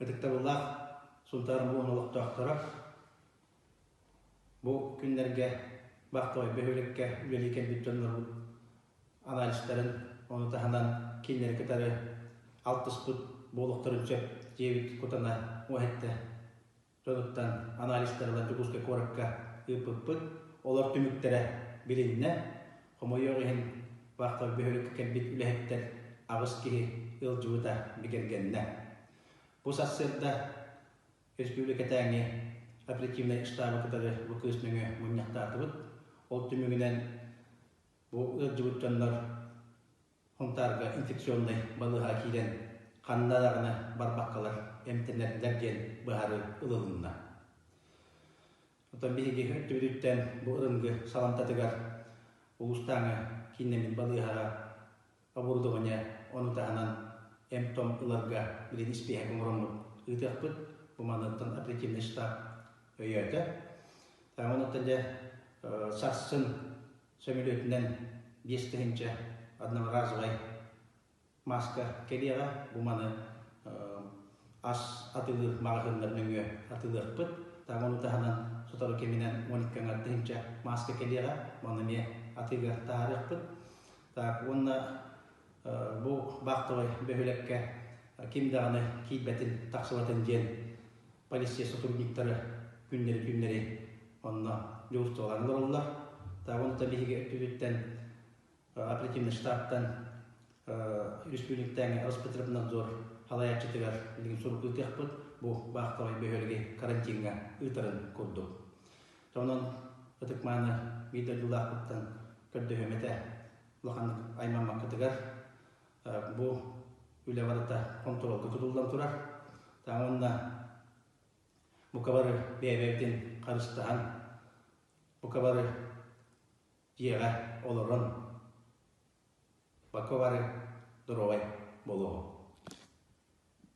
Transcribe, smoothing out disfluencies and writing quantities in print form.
Ытыктабыллаах Сунтаар улууһун олохтоохторо, бу күннэргэ Бахтовай бөһүөлэккэ үлэлии кэлбит дьоннорбут анализтарын, ону таһынан кинилэри кытары алтыспыт буолуохтарын сөп диэбит кутана уоһэттэ дьонуттан анализтары ылан Дьокуускай куоракка ыыппыппыт. Олор түмүктэрэ билиннэ. Хомойуох иһин, вахтовай бөһүөлэккэ кэлбит үлэһиттэр аҕыс киһи ыалдьыбыта бигэргэннэ. Бу сарсыарда республикатааҥы оперативнай штабы кытары бу кыыс нөҥүө мунньахтаатыбыт. Ол түмүгүнэн бу ыалдьыбыт дьоннор Сунтаарга инфекционнай балыыһаҕа киирэн ханна даҕаны барбаккалар эмтэнэллэр диэн быһаарыы ылылынна. Оттон биһиги өттүбүтүттэн бу ырынгы саламтатыгар улуустааҥы кииннэммит балыыһаҕа оборудование, ону таһынан эмп-том ыларга билин испииһэк оҥороммут ыытыахпыт. Бу маныттан оперативный штаб өйөөтө. Онуттан дьэ сарсын сөмөлүөтүнэн 5000 одноразовай мааска кэлиэҕэ. Бу маны ас атыылыыр маҕаһыыннар нөҥүө атыылыахпыт. Таҥ ону таһынан сотору кэминэн 12 аҥар тыһыынча мааска кэлиэҕэ. Маны эмиэ атыыга таһаарыахпыт. Так, уонна бу вахтовай бөһүөлэккэ ким даҕаны киирбэтин, тахсыбатын диэн полиция сотрудниктара күннэри-түүннэри онно дьулустуолаан олороллор. Онто биһиги өттүбүттэн оперативный штабтан республиктааҥы Роспотребнадзор салайааччытыгар билигин сурук ыытыахпыт бу вахтовай бөһүөлэги карантиҥҥа ыытарын курдук. Онон ытык-мааны биир дойдулаахпыттан көрдөһүөм этэ улаханнык аймаммаккытыгар бу үлэ барыта хонтуруолга тутуллан турар. Уонна бука бары бэйэ-бэйэбитин харыстаһан, бука бары дьиэҕэ олорон, бука бары доруобай буолуоҕуҥ.